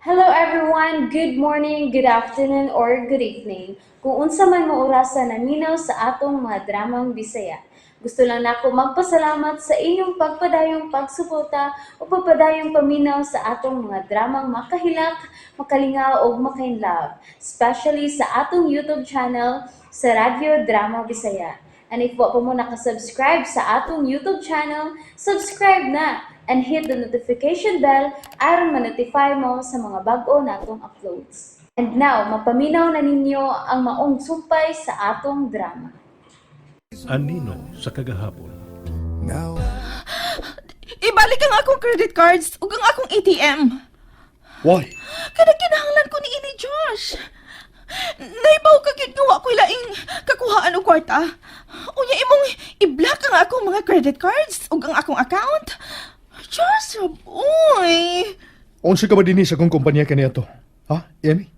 Hello everyone! Good morning, good afternoon, or good evening. Kung unsa man mo orasa naminaw sa atong mga dramang Bisaya. Gusto lang nako magpasalamat sa inyong pagpadayong pagsuporta o pagpadayong paminaw sa atong mga dramang makahilak, makalingaw ug makainlove, especially sa atong YouTube channel sa Radyo Drama Bisaya. And if wa pa mo nakasubscribe sa atong YouTube channel, subscribe na and hit the notification bell aron ma-notify mo sa mga bag-o natong uploads. And now, mapaminaw na ninyo ang maong sumpay sa atong drama. Anino sa kagahapon. Now Ibalik ang akong credit cards ug ang akong ATM. Why? Kada kinahanglan ko ni ini, Josh. Naibaw ka gyud nga wa ko'y laing kakuhaan og kwarta. Unya imong i-block ang akong mga credit cards ug ang akong account. Josh, uy. Unsa ka ba dinhi sa akong kumpanya kaniadto? Ha, Emmy?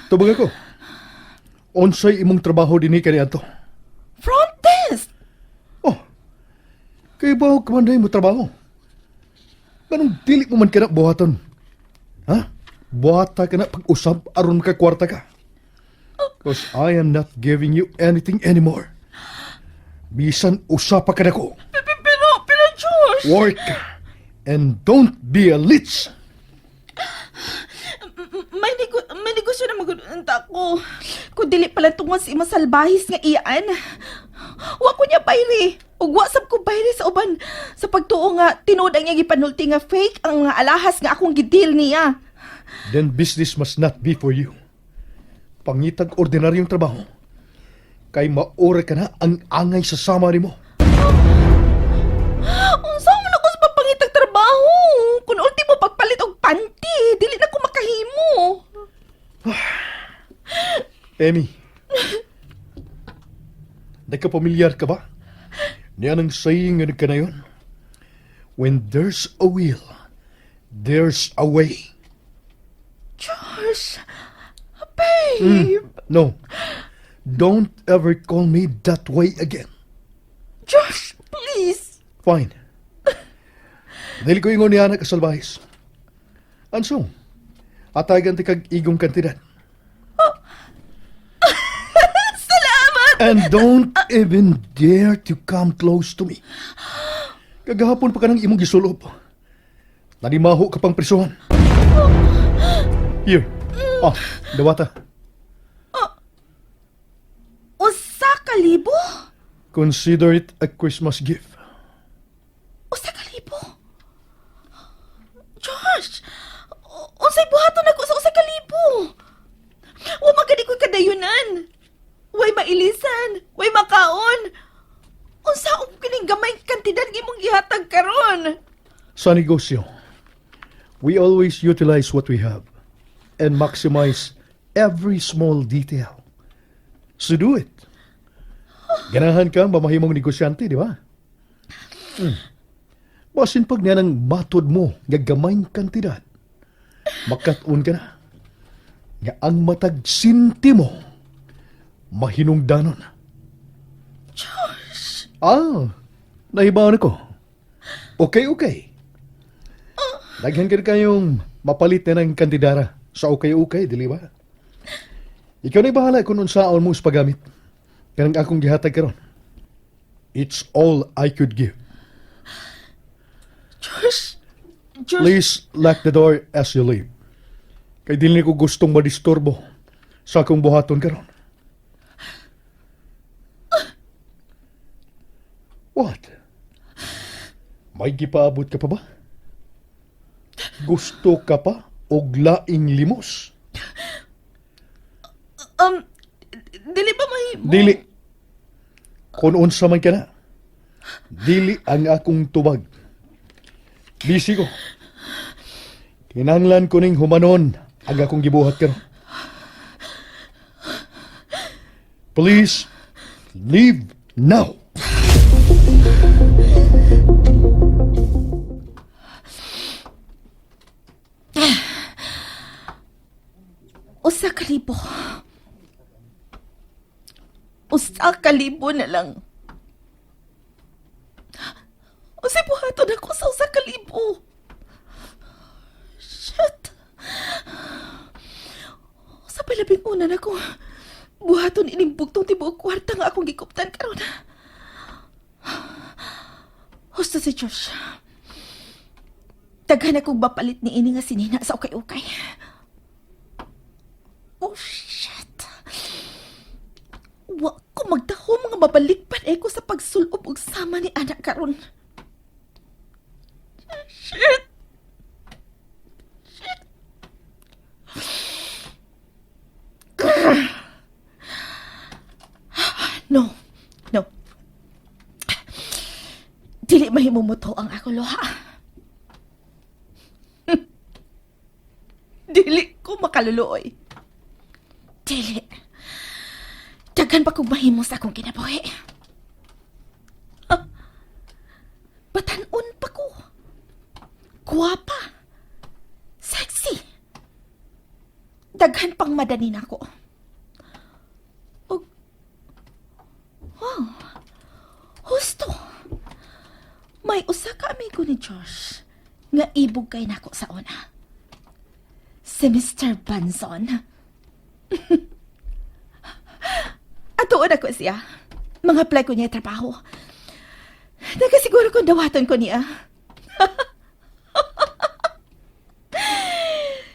Tubag ako. Unsay imong trabaho dinhi kaniadto? Front desk. Oh. Kay ba ka man mo trabaho? Ganong dili mo man kana buhaton? Ha? Buhata ka na pag-usab aron makakwarta ka. 'Cause I am not giving you anything anymore. Bisan usa pa ka nako. Pero Josh. Work and don't be a leech. May negosyo na magudunta ko. Kung dili pala tungod sa imong salbahis nga iyaan. Wa ko niya bayri. Ug wa sab ko bayri sa uban sa pagtuo nga tinuod ang iyang gipanulti nga fake ang mga alahas nga akong gideal niya. Then business must not be for you. Pangitag ordinaryong trabaho. Kay maura ka na ang angay sa sama nimo. Unsa man ako sa pagpangitag trabaho? Kung ultimo pagpalit og panty, dili na ko makahimo. Emmy, nagkapamilyar ka ba? Niya nang saying nga nagkanayon. When there's a will, there's a way. Josh, babe. No, don't ever call me that way again. Josh, please. Fine. Dili ko ingon niya ka salbahis. Anso, hatagan ti kag igong kantidad. Salamat. And don't even dare to come close to me. Kagahapon pa ka ng imong gisulob. Nanimaho ka pang prisuhan. Here. Ah, dawata. 1,000? Consider it a Christmas gift. 1,000? Josh! Unsay buhaton nako sa 1,000? Wa man gani ko'y kadayunan. Way mailisan, way makaon. Unsaon kining gamay kantidad nga imong gihatag karon? Sa negosyo, we always utilize what we have and maximize every small detail. So do it. Ganahan ka mamahimong negosyante, di ba? Basin pag niya ng matod mo nga gamayng kantidad, makat-on ka na. Nga ang matag sintimo, mahinungdanon. Josh! Ah, nahibawan ako. Okay. Daghan ka kayong mapalit na ng kantidara sa okay-okay, dili ba? Ikaw na'y bahala kung unsaon mo sa paggamit. Kanang akong gihatag karon. It's all I could give. Josh! Josh! Please lock the door as you leave. Kay dili ko gustong madisturbo sa akong buhaton karon. What? May gipaabot ka pa ba? Gusto ka pa og laing limos? Dili ba mahimo? Dili. Kung unsa man ka na. Dili ang akong tubag. Busy ko. Kinahanglan ko ning humanon ang akong gibuhat karon. Please leave now. 1,000. 1,000 na lang. Unsay buhaton ako sa 1,000? Labing una na ko. Buhaton ining bugtong tibuok kwarta nga akong gikuptan karon. Husto si Josh. Daghan akong mapalit ni ini nga sinina sa ukay-ukay. Oh, shit. Wa ko magtaho mga mabalikpan eh ko sa pagsulob og sama ni anak karon. Shit! Shit! No. No. Dili mahimo mo to ang ako luha. Dili ko makaluluoy. Dili. Daghan pa kong mahimo sa akong kinabuhi. Ah, batan-on pa ko. Guwapa. Sexy. Daghan pang madani nako. Og, wow. Husto. May usa ka amigo ni Josh nga ibog kay nako sa una. Si Mr. Banson. Atuon ako siya. Mga apply ko niya trabaho. Nagasiguro kung dawaton ko niya.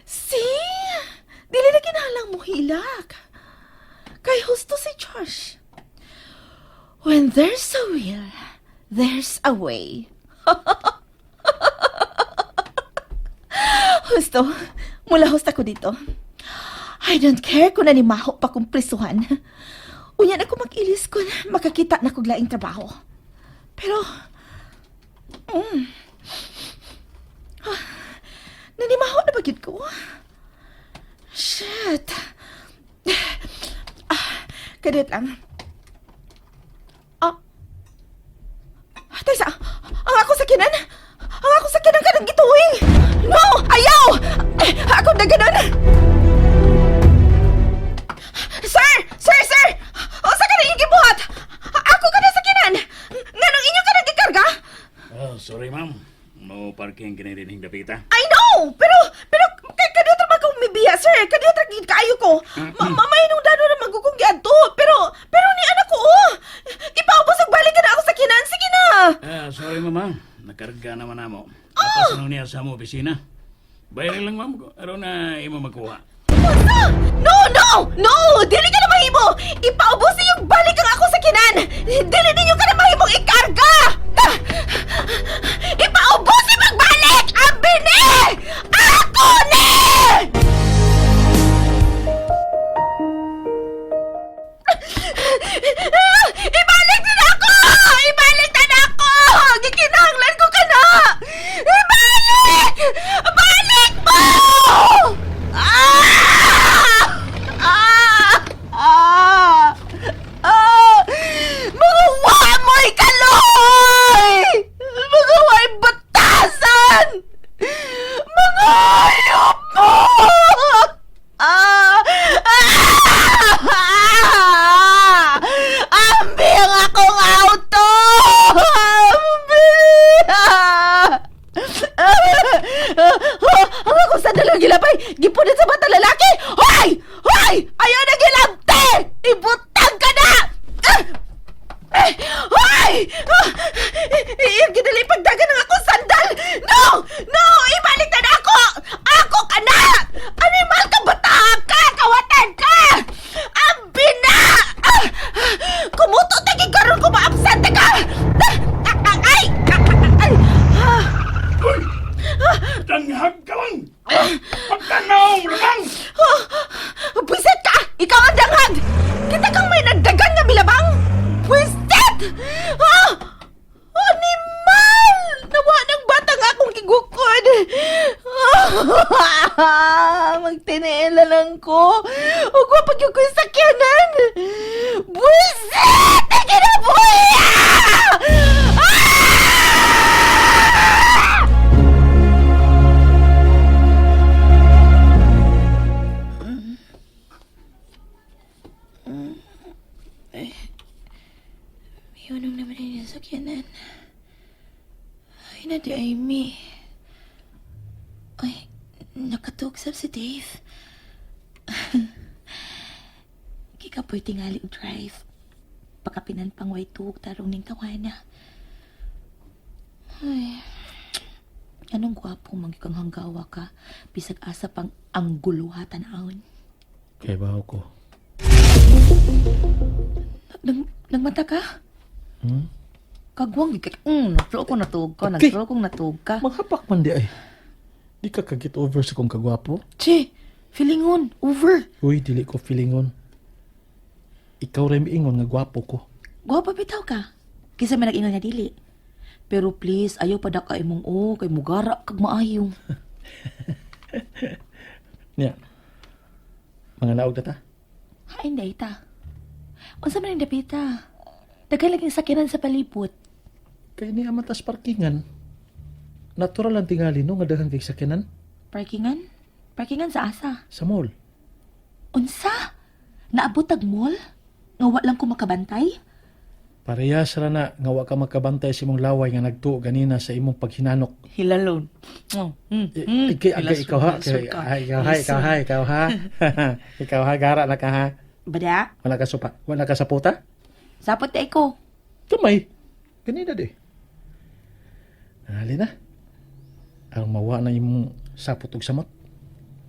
See? Dili na kinahanglang mo hilak. Kay husto si Josh. When there's a will, there's a way. Husto, mula husta ko dito. I don't care kung nanimaho pa kong prisuhan. Unya na ko mag-ilis kung makakita na kog laing trabaho. Pero, ah, nanimaho na ba gyud ko? Shit. Ah, kadiyot lang. Ah. Taysa, ang ako sakyanan! Ang ako sakyanan kanang gituwing! No! Ayaw! Eh, ako na ganon! Sir! Sir! Sir! Unsa ka na inyong gibuhat? Ako ka na sakyanan! Nganong inyo ka nang gikarga? Oh, sorry, ma'am. Mo parking kini dinhing dapita. I know! Pero, kay kadiyot ra man kong mibiya, sir. Kadiyot ra gid kaayo ko. Ma, mahinungdano ra man kong giadto. Pero ni anak ko, oh! Ipaubos og balik ka na ako sakyanan. Sige na! Ah, sorry, ma'am. Nakarga naman namo. Apas na niya sa mo opisina. Bayaran lang, ma'am, aron na imo makuha. Unsa? No, no! No! Dili ka na mahimo! Ipaubos iyong balik ang ako sakyanan! Dili ninyo ka na mahimong ikarga! Ah! Ipaubos magbalik! Abi ni! Ako ni! Ah! Ibalik na ako! Ibalik na ako! Gikinahanglan ko ka na! Ibalik! Balik mo! Ah! Ah! Ah! Ah! Mga wamoy kaloy! Mga way batasan! Mga hayop mo! Ah! Ah! Ambi ang akong auto! Ambi! Ang akong sandal ang gilabay! Gipunit sa bata lalaki! Hoy! Hoy! Ayaw na gilabte! Ibutang ka na! Ah! Eh, hoy! Ah! Iyang ginali pagdagan ng akong sandal! No! No! Ibalik na ako! Ako ka na! Animal ka bata ka! Kawatan ka! Ambi na! Ah! Kumuto tagi karon ko maabsente ka! Ah! Ah! Ay! Ah! Ay! Ah! Uy! Danghag ka lang! Pagtanaw mo lang! Oh, buwisit ka! Ikaw ang danghag! Kita kang may nagdagan nga milabang! Buwisit! Ah! Animal! Nawa ng bata nga akong gigukod! Ah, magtiniila lang ko! Ug wa pag ko sakyanan! Buwisit! Ay, kinabuhi! Ah! Ah! Miyunong naman yung sakyanan. Ay, na di ay mi. Ay, nakatugsap si Dave. Kapoy tingali og drive. Pakapinan pang way tuog tarong ning tawana. Ay. Anong gwapo man gyud kang hanggawa ka. Bisag asa pang ang guluha tan-awon. Kay baho ko. Nagmata ka? Hmm? Kagwang gyud ka. Nagflow ko natuog ka, Okay. nagflow kong natuog ka. Maghapak man di ay. Di ka ka-get over sa kong kagwapo. Che, feelingon, over. Uy, dili ko feelingon. Ikaw rin miingon nga gwapo ko. Gwapa bitaw ka. Kisa man nag-ingon nga dili. Pero please, ayaw pa ka imong o, kay mugara kag maayo. Niya. Mga naog na ta. Hain day ta. Unsa man ang dapita? Daghan laging sakyanan sa palibot. Kay ni amatas parkingan. Natural ang tingali no nga daghan kay sakyanan Parkingan? Parkingan sa asa. sa mall. Unsa? Naabot tag mall? Nga wa lang ko makabantay? Parehas ra na nga wa ka makabantay sa imong laway nga nagtuo ganina sa imong paghinanok. Hilalon. Oh, Ikay, ikaw ha, ay, ikaw ha, ikaw ha, ikaw ha. Ikaw ha, gara na ka ha. Bada, Wala ka supa, wala ka saputa? sapot na ko. Kamay. Ganina di. Ali na. Ang mawa na imong sapot ug samot.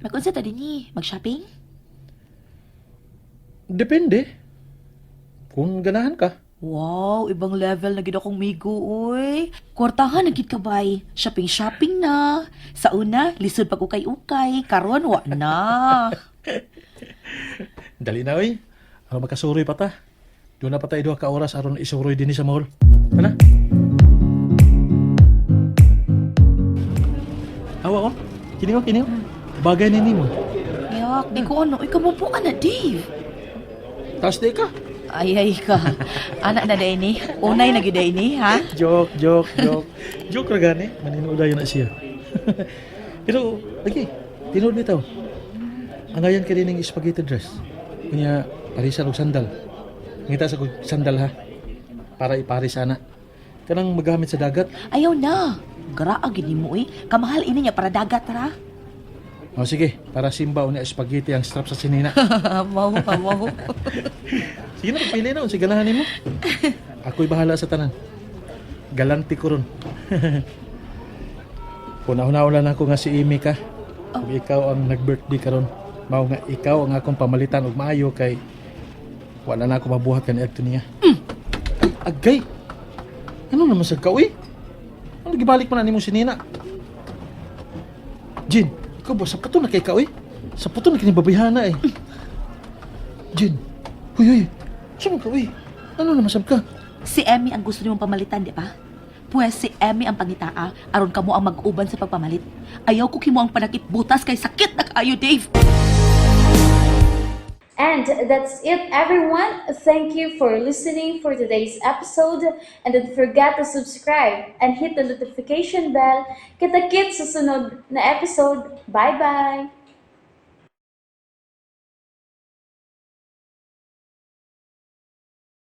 Magunsa ta dinhi? Mag-shopping? Depende. Kung ganahan ka. Wow, ibang level na gid akong migo, uy. Kwartahan na gid ka bay. Shopping shopping na. Sa una, lisod pag ukay-ukay, karon wa na. Dali na oy. Aron makasuroy pa ta. Doon na pa tayo duha ka oras aron isuroy dinhi sa mall. Ana? Awa ko. Kini ko, kini ko. Bagay ni nimo. Yak, di ko ano, ikaw mo po na, Dave. Taas di ka. Ay, ay ka. Anak na day ni. Unay na gid day ni, ha? Joke, joke, joke. Joke ra gani. Maninuod na siya. Pero, lagi, tinuod bitaw. Ang ayan ka din ng spaghetti dress. Kunya, parisan og sandal. Ngita sa kog sandal ha. Para iparis ana. Kanang magamit sa dagat. Ayaw na. Garaa gid nimo eh. Kamahal ini niya para dagat ra. O sige, para simba unya spaghetti ang strap sa sinina. Mau, mau. Sige na, pili na. Sige ganahan nimo. Ako'y bahala sa tanan. Galante ko ron. Una-una na ako nga si Amy ka. Ug ikaw ang nag-birthday karon. Mao nga ikaw ang akong pamalitan og maayo kay wala na ako mabuhat kaniadto niya. Ay, agay. Ano naman sa ka, uy? Ano gibalik man na nimong sinina? Jin, ikaw ba sa puto na kay ka, uy? Sa puto na kini babayhana eh. Jin, huy huy. Saan ka, uy? Ano naman sab ka? Si Emmy ang gusto nimong pamalitan, di ba? Pwes si Emmy ang pangitaa, aron kamo ang mag-uban sa pagpamalit. Ayaw ko kimo ang panakit butas kay sakit na kaayo, Dave. And that's it, everyone. Thank you for listening for today's episode. And don't forget to subscribe and hit the notification bell. Kita-kits sa sunod na episode. Bye-bye!